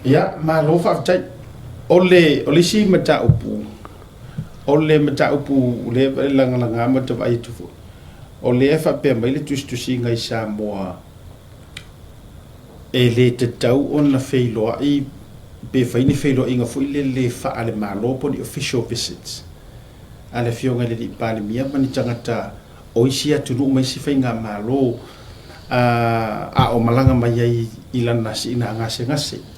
Ia, malo faafetai. O le, o le isi mataupu, o le mataupu lea e lagalaga ma ou te vaai atu foi, o lea e faapea mai le tusitusiga i Samoa e le tatau ona feiloai pe fai ni feiloaiga foi lele faale-Malo po o ni official visits a le Afioga i le Alii Palemia ma ni tagata o isi atunuu ma isi faigamalo a o malaga mai ai i lana siiga gasegase.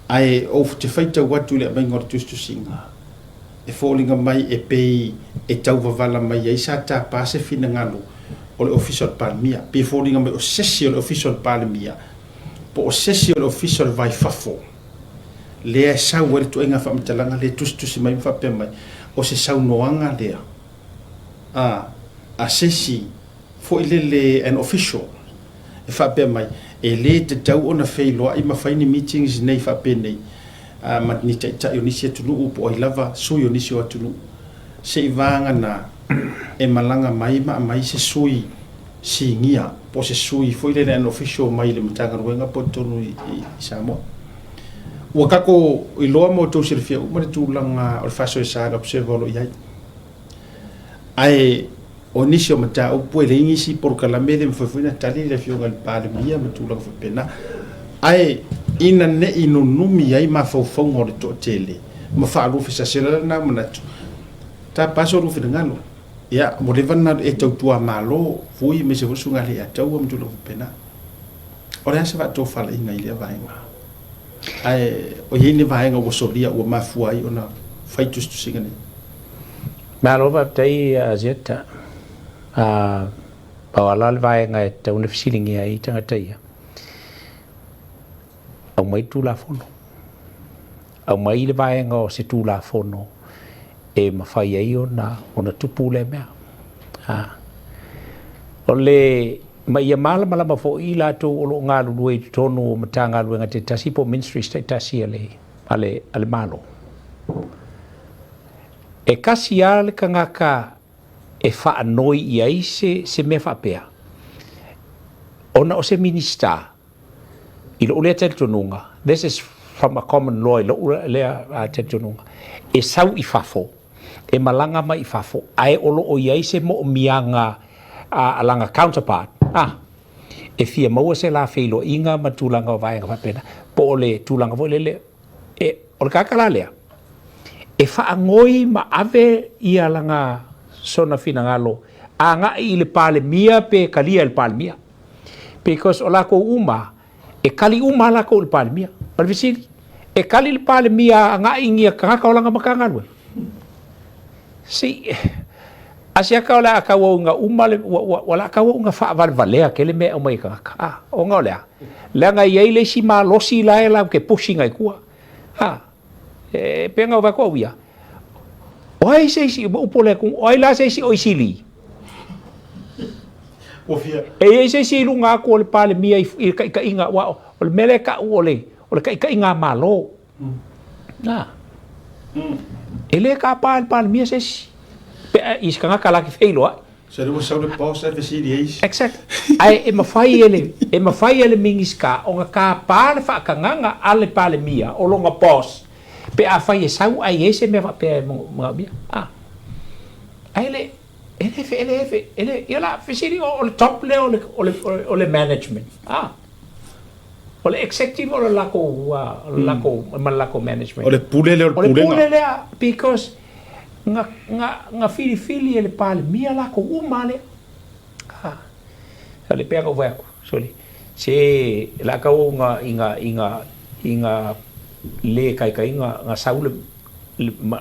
Ae ou te faitau atu i le aumaiga o le tusitusiga, e foliga mai e pei e tauvavala mai ai sa tapa se finagalo o le Ofisa o le Palemia. Pei e foliga mai o se isi o le Ofisa o le Palemia po o se isi o le Ofisa o le Va i Fafo lea e sau ai le ituaiga faamatalaga lea e tusitusi mai ma faapea mai, o se saunoaga lea a se isi foi lele, an official, e faapea mai e le tatau ona feiloai ma fai ni meetings nei faapenei ma ni taitai o nisi atunuu po o ai lava sui o nisi o atunuu, se i vagana e malaga mai ma aumai se sui sinia po o se sui foi lele, an official, mai le Matagaluega po o totonu i Samoa. Ua tatou iloa ma outou silafia uma le tulaga o le faasoesa, le observer o lo o i ai. Ae o nisi o mataupu e leai nisi polokalame, e le mafai foi ona tali le Afioga i le Palemia ma tulaga faapena. Ae ina ne i nunumi ai mafaufauga o le toatele ma faaluafesasi, o le ala lena o manatu, tapa so lua finagalo. Ia, ua leva ona e tautua Malo, Vui aemaise foi le Susuga ia Leiataua ma tulaga faapena. O le a se faatofalaiga i lea vaega? Ae o i ai ni vaega ua solia ua mafua ai ona fai tusitusiga nei? Malo faafetai, Asiata. Pau lava le vaega e tatau ona fesiligia ai tagata ia, aumai le Tulafono. Aumai le vaega o se Tulafono e mafai ai ona tupu lea mea. O le ma ia malamalama foi i latou o lo o galulue i totonu o Matagaluega taitasi po o ministries taitasi a le Malo. E kasi lava le tagata e faanoi i ai se mea faapea, ona o se Minisita, i lou lea talitonuga, this is from a common law, i lou lea talitonuga, e sau i fafo, e malaga mai i fafo, ae o lo o i ai se moomiaga a lana counterpart, e fia maua se la feiloaiga ma tulaga o vaega faapena, po o le tulaga foi lele, e, o le tagata la lea, e faanoi ma ave ia lana sona finagalo agai i le Palemia pe talia e le Palemia. Because o latou uma, e tali uma lava latou i le Palemia. O le fesili, e tali le Palemia agai i tagata o lana Matagaluega? Si, Asiata o le a tauauga uma, le, ua, ua, ua la tauauga faavalevalea tele mea e aumai e tagata. Ona o le a? Leaga e i ai le isi malosi la e latou te push ina i tua. E pei ona ou fai atu au ia, o ai se isi, upu o le atunuu, o ai la se isi o Isili? Ua fia. E i ai se isi i luga atu o le Palemia i le taitaiga, aua o le mea lea e tau o le taitaiga a Malo. Na. E le tapa e le Palemia se isi. Pe i se tagata la te feiloai. Se ua sau le boss e fesili ai isi. Exact. Ae e mafai e le Minisita ona tapa le faatagaga a le Palemia o lona boss pe afai e sau ae i ai se mea faapea e manaomia. Ae le e le e le e le ia la fesili, o le top lea o le management. O le executive o le latou ma le latou management. O le pule lea o le O le pulega. Pule lea because nga filifili e le Palemia latou uma lea. O le pea na ou fai atu, sorry. Se la tau nga inga inga inga le taitai nga sau le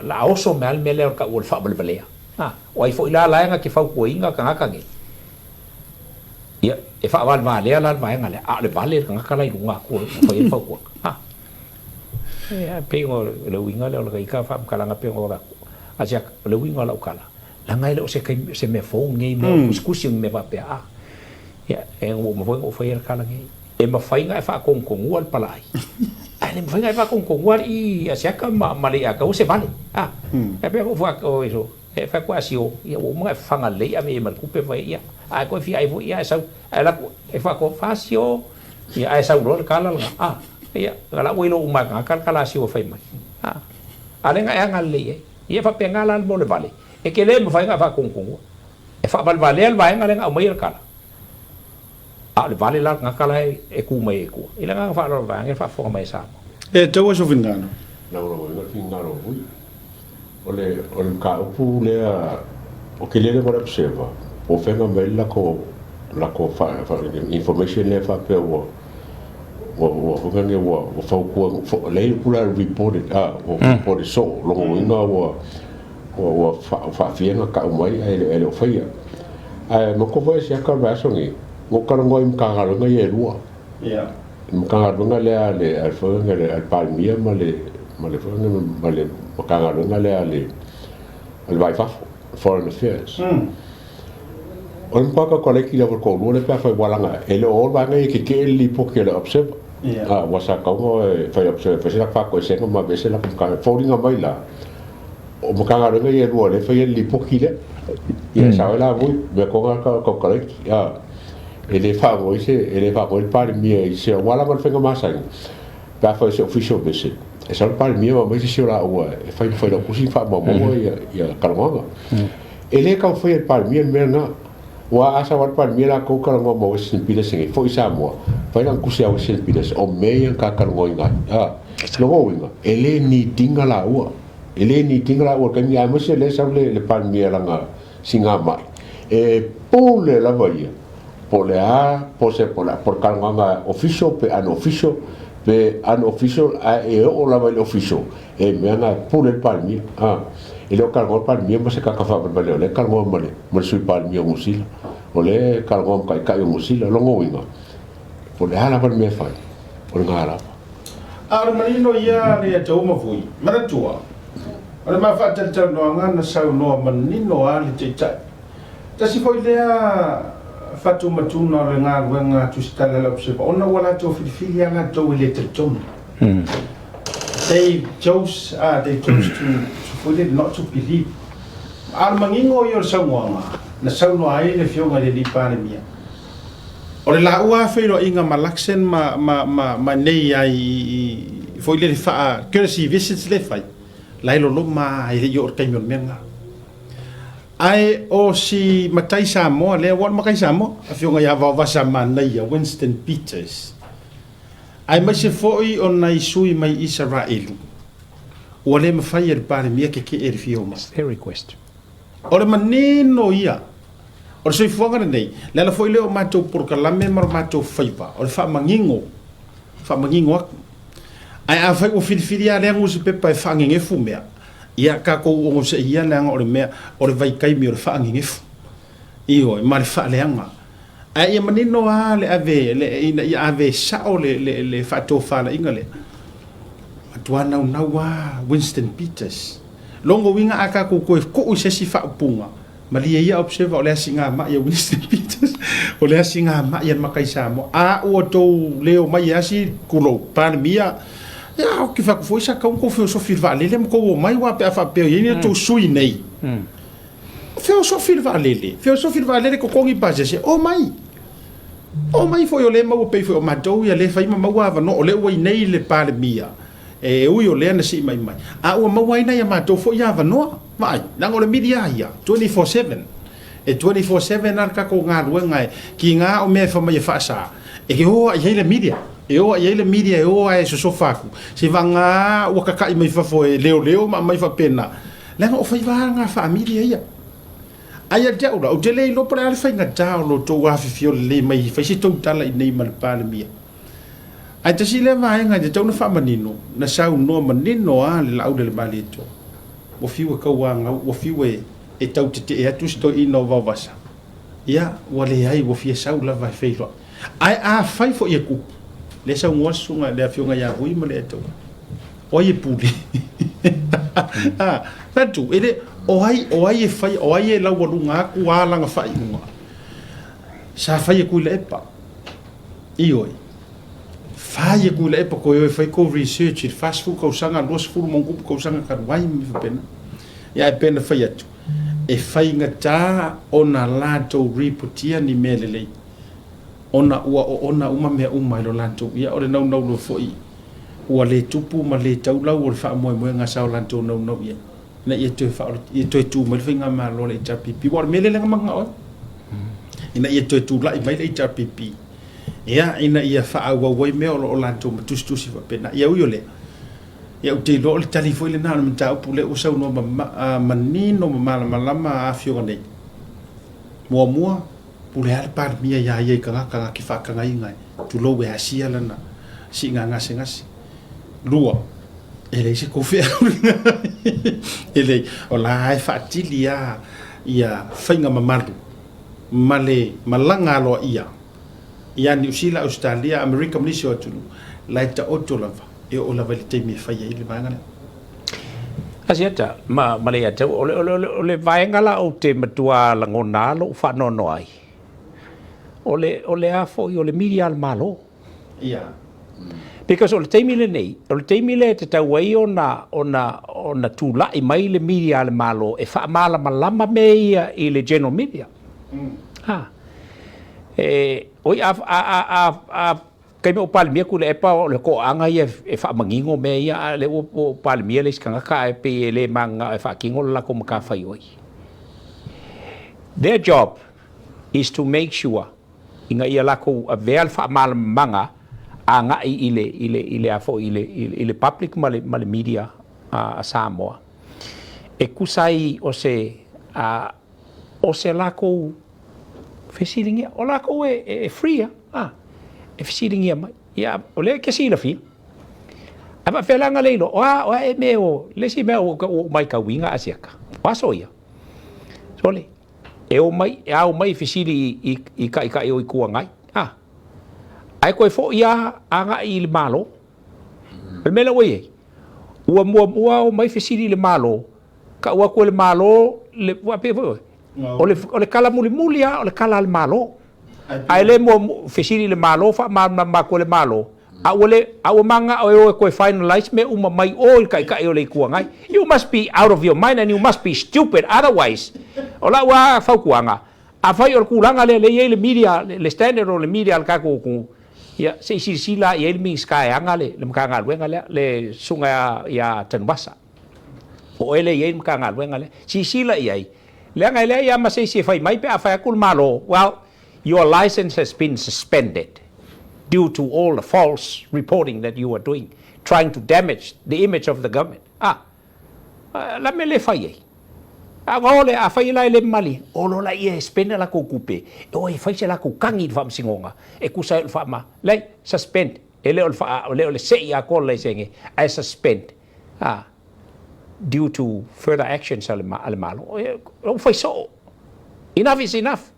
la oso mea le mea lea o le tau o le faavalevalea. O ai foi la la e na te fautuaina tagata nei. Ia, e faavalevalea la le vaega lea, a o le vale le tagata la i luga atu o fai ai le fautuaga. E pei o le uiga lea o le ita faamatalaga pei ona ou avatu. Asiata, o le uiga o lau tala, leaga e le o se taimi, se mea fou lenei mea o tusitusi o ni mea faapea. Ia, e ua uma foi ona ou faia le tala nei. E mafai ona e faatonutonua le palaai, ae le mafai ona e faatonutonua alii Asiata ma le Ataua se vale. E pei ona ou fai atu, e fai atu asio, ia ua uma ona e fafaga lelei ave i ai ma le tupe fai, ia, a e toe fia ai foi, ia e sau, ae alu atu e faasio, ia ae sau loa le tala lena. Ia, o la ua iloa uma e tagata le kalasi ua fai mai. A, a o lea na e agalelei i ai. Ia e faapena la le mea o le vale, e te le mafai ona e faatonutonua. E faavalevalea le vaega lea na aumaia le tala, a o le vale la o le tagata la e tu mai ai i tua. I le agaga faaaloalo vaeane le faafofoga mai a Samoa. E tau aso finagalo. Lagolagoina le finagalo o Vui. O le o le mataupu lea o ke lele ma le observer po o fea na aumai ai le latou latou information lea faapea ua ua ua foi lea ua ua fautua lea e pula reported a ua reported soo lona uiga ua ua ua faafia ona tau mai ae e le o faia. Ae manatua foi Asiata o le vaiaso lenei na ou talanoa i Matagaluega ia e lua. Le Matagaluega lea a le a le a le Palemia ma le ma le foi lea ma le Matagaluega lea a le a le Va i Fafo, Foreign Affairs. O le matua tautalaiti lava o le toalua lea pe afai ua laga e le o o le vaega ia e tetee le lipoti a le Observer. Aua sa tatau ona e fai observer e fai se latou faatoesega ma aveese latou Matagaluega. E foliga mai la, o Matagaluega ia e lua lea e faia le lipoti lea. Ia e sao ai la Vui, mea tonu lava le tautalaiti. E le faanoi se, e le faanoi le Palemia i se, aua lava le faiga masani, pe afai o se official visit, e sau le Palemia ma aumai se isi o laua e fai ma failautusi ma faamaumauga ia talanoaga. E le tau faia e le Palemia le mea lena. Aua a sau lava le Palemia latou talanoa ma Western Pillars nei, foi i Samoa, fai lana tusi ia Western Pillars, o mea ia na ta talanoaina ai. A, lona uiga, e le need ina laua. E le need ina laua i le taimi, aemaise o lea e sau le Palemia i lana sigamai, e pule lava ia po o le a, po o se, po o le talanoaga official pe unofficial, pe unofficial ae e oo lava i le official, e mea na e pule ai le Palemia. A, e le o talanoa le Palemia ma se tagata faavalevalea, o lea e talanoa ma le, ma le Sui Palemia o Niu Sila, o lea e talanoa ma Taitai o Niu Sila. O lona uiga, po o le a lava le mea e fai, o lena lava. A o le manino ia le Atauma Vui, manatua, O le ma faatalatalanoaga na saunoa manino a le Taitai. Tasi foi lea faatumatuga o le galuega a Tusitala le Observer ona ua latou filifili a latou e le talitonu. They chose, they chose to, foi lele, not to believe. A o le manino ia o le saunoaga na saunoa ai le Afioga i le Alii Palemia, o le laua feiloaiga ma Luxon ma, ma, ma, ma nei ai i, foi lele faa courtesy visits le fai, la e loloma e le i oo i le taimi o le mea lena. Ae o si matai Samoa lea, ua o le matai Samoa, Afioga ia Vaovasa Manaia, Winston Peters, aemaise foi o nai sui mai Isaraelu, ua le mafai e le Palemia tetee i le fia o mai. Their request. O le manino ia o le soifuaga lenei, le ala foi lea o matou polokalame ma lo matou faiva, o le faamanino, faamanino atu. Ae afai ua filifili lava lea nusipepa e faagegefu mea, ia tatou onosai ia leaga o le mea o le vaitaimi o le faagegefu. Ioe, ma le faaleaga. Ae ia manino lava le ave, le, ina ia ave sao le, le, le faatofalaiga lea. Matua naunau lava Winston Peters. Lona uiga a tatou toe tuu i se isi faaupuga, Malie ia observer o le asiga mai a Winston Peters, o le asiga mai a le matai Samoa. A ua tou le omai e asi, tulou, Palemia, ia ou te fai atu foi sa tatau ona tou feosofi i le vaalele ma tou omai aua pe a faapea o i ai ni tou sui nei. Feosofi i le vaalele, feosofi i le vaalele totogi pasese, omai. Omai foi o lea e maua pei foi o matou ia lea e fai ma maua avanoa, o lea ua i nei le Palemia. E ui o lea na sii mai mai, a ua maua ai nai a matou foi avanoa. Vaai, leaga o le media ia, 24/7. E 24/7 lava le tatou galuega e tiga o mea e fai mai e faasa, e o lava i ai le media. E o lava i ai le media e o lava e sosofa atu, seivaga ua tata'i mai fafo e leoleo ma aumai faapena, leaga o faiva lava na faa-media ia. Ae ia te au la, ou te le iloa po o le a le faigata o lo outou afifio lelei mai e fai se tou tala i inei ma le Palemia. Ae tasi lea vaega e tatau ona faamanino, na saunoa manino lava le Laaulialemalietoa, ua fiu e tauanau, ua fiu e tau tetee atu si toeaina o Vaovasa, ia, ua leai, ua fia sau lava e feiloai. Ae afai foi e tupu, lea e saunoa le susuga le Afioga ia Vui ma le Etaua, o ai e pule? A, fai atu, e le, o ai, o ai e faia, o ai e laualuga atu a lana faaiuga? Sa fai e Tuilaepa. Ioe. Fai e Tuilaepa koe o e fai kou research i le 40 tausaga, 20 ma ona tupu tausaga talu ai ma mea faapena. Ia ae pei ona fai atu, e faigata ona latou ripotia ni mea lelei ona ua oona uma mea uma i lo latou. Ia o le naunau loa foi. Ua le tupu ma le taulau o le faamoemoega sa o latou naunau i ai, ina ia toe faaola, ia toe tu mai le faigamalo a le HRPP. Aua o le mea lea na mananao ai, ina ia toe tulai mai le HRPP, ia, ina ia faaauau ai mea o lo o latou matusitusi faapena. Ia ui o lea, ia ou te iloa o le tali foi lena o le mataupu lea ua saunoa manino ma malamalama Afioga nei. Muamua, pule lava le Palemia iā ia i tagata na te faatagaina e, tulou, e asia lana siiga gasegase. Lua, e leai se tou feau e leai, o la e faatili lava ia faiga mamalu ma le malaga aloaia ia Niu Sila, Ausetalia, Amerika ma nisi o atunuu, la e taoto lava e oo lava i le taimi e fai ai le vaega lea. Asiata, ma, ma le ia te au, o le, o le, o le vaega la ou te matua lagona lou faanoanoa ai, o le, o le a foi, o le media a le Malo. Ia. Because o le taimi lenei, o le taimi lea e tatau ai ona, ona, ona tulai mai le media a le Malo e faamalamalama mea ia i le general media. Ha. E, oi, a, a, a, a, a taimi o Palemia Tuilaepa o le toaaga ia e faamanino mea ia, a o lea ua Palemia le isi tagata ae pei e le mananao e faatino le latou matafaioi. Their job is to make sure ina ia latou avea le faamalamalamaga agai i le, i le, i le a foi, i le, i le public ma le, ma le media a Samoa e tusa ai o se, a, o se latou fesiligia, o latou e, e free a, a, e fesiligia mai. Ia, o lea e te silafia. Ae faapefea la ona le iloa, o a, o a e mea o, le isi mea ua ou matauina Asiata, o aso ia, sole, e omai, e ao mai e fesili i, i, i taitai o Itu Agai, a, ae toe foi lava agai i le Malo. O le mea lea ua i ai, ua muamua omai fesili i le Malo, Tau atu e le Malo, le, aua pei foi, o le, o le tala mulimuli lava o le tala a le Malo. Ae le muamua, fesili i le Malo, faamalamalama atu e le Malo, a ua le, a ua mananao e o e toe finalize mea uma mai o i le Taitai o le Itu Agai. You must be out of your mind and you must be stupid otherwise. O lau lava fautuaga, afai o le tulaga lea lea e i ai le media, le standard o le media a le tatou atunuu, ia se i silasila i ai le Minisita e ana le Matagaluega lea, le Susuga ia Tanuvasa. O oe lea e i ai le Matagaluega lea. Silasila i ai, leaga e leai lava ma se isi e fai mai pe a fai atu le Malo, well, your license has been suspended due to all the false reporting that you are doing, trying to damage the image of the government. Ah, la mea le fai ai. A o le, afai la e le malie, o loa laia e spend a latou tupe, e o e fai se latou tagi i le faamasinoga, e tusa ai o le faama, leai, suspend, e le o le faa, le o le sei atoa le laisene, ae suspend. A, due to further actions a le, a le Malo. Ua fai soo. Enough is enough.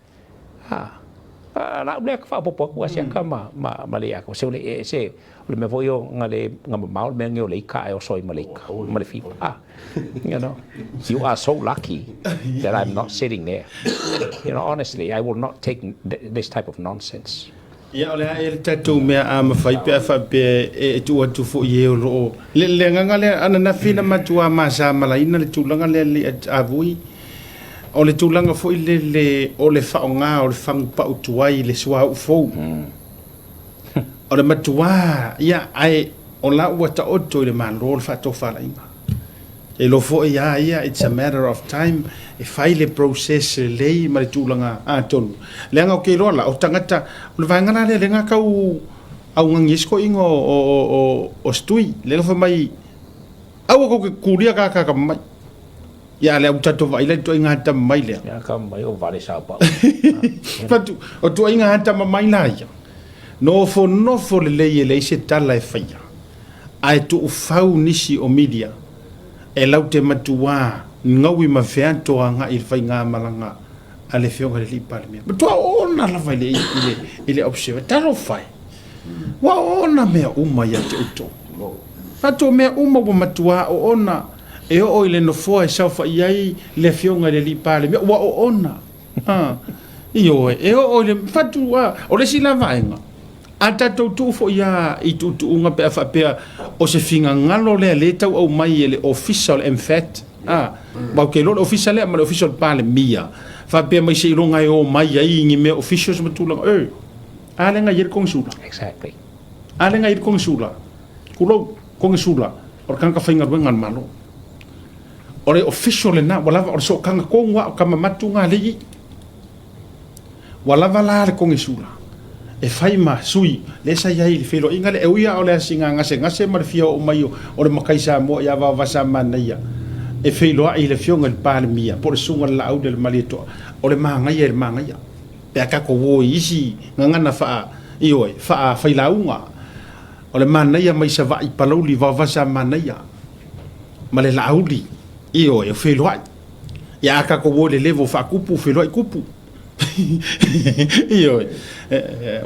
A, a la u lea ka faaopoopo atu Asiata ma, ma, ma le Iakobo. Se o le, e, se, o le mea foi o nga le, nga mamao le mea nei o le ika ae oso ai ma le ika, ma le fiva. A, you know, you are so lucky that I'm not sitting there. You know, honestly, I will not take this type of nonsense. Ia, o le a ea le tatou mea a mafai pe a faapea e tuu atu foi i e o lo o le, le agaga lea ananafi na matua masamalaina le tulaga lea le avui o le tulaga foi le le o le faaaoga o le fagu pau tuai i le suauu fou. O le matua ia ae o la ua taoto i le Malo le faatofalaiga. E iloa foi ia ia it's a matter of time e fai le process lelei ma le tulaga atonu. Leaga ou te iloa la, o tagata, o le vaega la lea lea na tau augani ai si toeaina o Stui, lea na fai mai, aua tou te kulia tagata atamamai. Ia a lea ua tatou vaai la i le ituaiga atamamai lea. Ia atamamai o vale sao pau. Fatu, o ituaiga atamamai la ia, nofonofo lelei e leai se tala e faia. Ae tuufau nisi o media e lau te matuā gaui ma feato agai i le faigamalaga a le Afioga i le Alii Palemia. Matua oona lava i le, i le, i le Observer. Talofa e! Ua oona mea uma ia te outou. Fato mea uma ua matuā oona e oo i le nofoa e saofai ai le Afioga i le Alii Palemia. Ua oona. Ha. Ioe, e oo i le, fatu, a, o le isi la vaega, A tatou tuu foi a i tuutuuga pe a faapea o se finagalo lea lea e tau aumai e le Ofisa o le MFAT, a, aua ou te iloa o le Ofisa lea ma le Ofisa o le Palemia, faapea mai seiloga e omai ai ni mea officials ma tulaga, e, a lea na i ai le Konesula? Exactly. A lea na i ai le Konesula? Tulou, Konesula, o le tagata faigaluega a le Malo. O le official lena, ua lava, o le sootaga tonu lava o tama matu na lea e i i. Ua lava la le Konesula e fai ma sui, lea sa i ai i le feiloaiga lea, e ui lava o le asiga gasegase ma le fia oo mai o le matai Samoa ia Vaovasa Manaia e feiloai i le Afioga i le Palemia po o le Susuga i le Laauli a le Malietoa, o le manaia i le manaia. Pe a tatou o i isi gagana faa, ioe, faafailauga, o le manaia mai Savaii Palauli Vaovasa Manaia ma le Laauli, ioe, o feiloai. Ia a tatou o i le level faakupu, feiloai kupu. Ioe,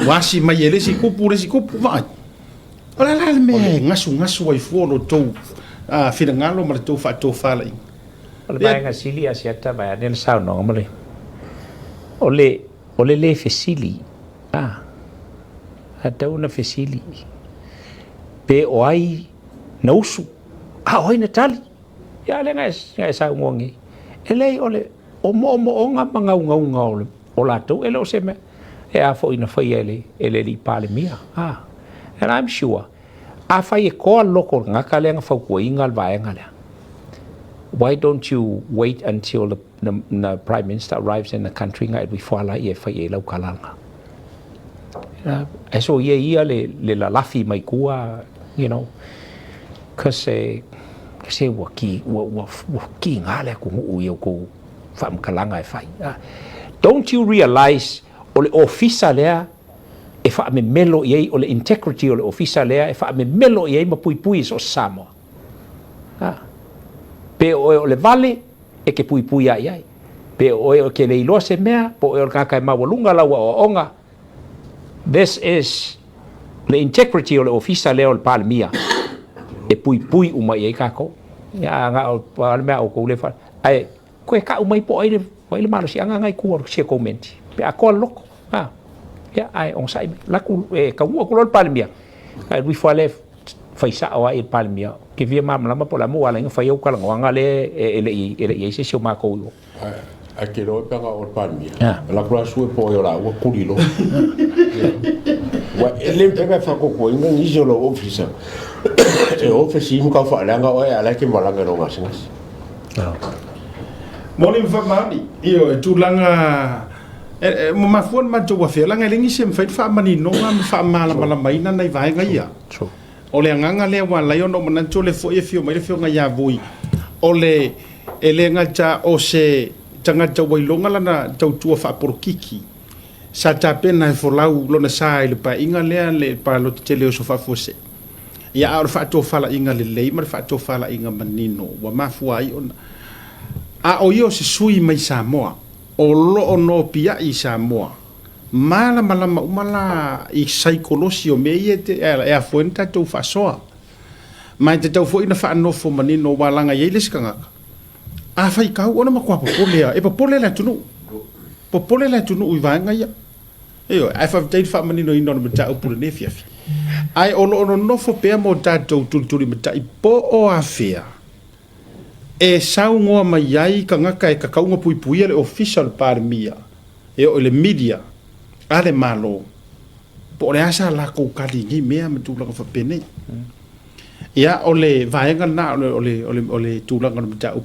ua asi mai e le isi kupu le isi kupu, vaai. O le a la le mea e gasugasu ai fua lo tou finagalo ma le tou faatofalaiga? O le vaega sili Asiata vaeane le saunoaga ma le o le o le le fesili a a tau na fesili pe o ai na usu a o ai na tali ia lea na e saunoa nei e leai o le o moomooga ma gaugauga o le o latou e le o se mea e a foi na faia e le e le alii Palemia a and I'm sure afai e toa le loto o le tagata lea na fautuaina le vaega lea, why don't you wait until the, the, the Prime Minister arrives in the country na e luifo ala ia e fai ai lau tala lena. Ae so ia ia le, le lalafi mai tua, you know, cause e, se ua ki, ua, ua, ua kiga le atunuu i outou faamatalaga e fai. Don't you realize o le ofisa lea e faamemelo i ai, o le integrity o le ofisa lea e faamemelo i ai ma puipui i so o se Samoa. A. Pe o oe o le vale, e ke puipui a i ai. Pe o oe o ke le iloa se mea, po o oe o le tagata e maualuga lau aoaoga. This is le integrity o le ofisa lea o le Palemia e puipui uma i ai kākou. Ia, na o le mea a outou le fa... Ae, Koe kau mai po o ai le, o ai le malosiaga na i tua o si komenti. Pe a toa le loto. Ha. Ia, ae onosai mai. Laku, e taunuu atu loa le Palemia, ae lui fua lea fai sao ai i le Palemia, ke fia malamalama po o le a mo ua ala ai ona fai au talanoaga lea e le i i ai se isi o matou i o. Ae te iloa pe ana oo le Palemia, e alu atu la sue po o ai o laua tuli loa. Ua e le mafai ona e faatuatuaina nisi o lou ofisa e o fesili ma tau faaleaga oe a o la e te malaga i lou gasegase. Moni ma faamaoni, ioe, tulaga e, ua mafua ona matou afea, leaga e leai nisi e mafai ona faamaninoga ma faamalamalamaina nai vaega ia. O le agaga lea ua ala ai ona ou manatu o lea foi e afio mai le Afioga ia Vui, o le, e le gata o se tagata ua iloga lana tautua faapolokiki, sa tapena e folau lona sa i le paeaiga lea le palota tele o Aso Faafuasei. Ia, a o le faatofalaiga lelei ma le faatofalaiga manino ua mafua ai ona. A o ia o se sui mai Samoa, o lo o nopiai i Samoa, malamalama uma la i saikolosi o mea ia e afua ai ona tatou faasoa. Ma e tatau foi ona faanofo manino aua leaga e i ai le isi tagata, a faitau ona matua popole lava, e popole le atunuu, popole le atunuu i vaega ia. Ioe, ae faafetai i le faamaninoina o le mataupu i lenei afiafi. Ae o lo o nonofo pea mo tatou tulitulimatai po o afea e saunoa mai ai tagata e tatau ona puipuia le Ofisa o le Palemia e oo i le media a le Malo, po o le a sa latou tali i nei mea ma tulaga faapenei. Ia, o le vaega lena o le tulaga o le mataupu.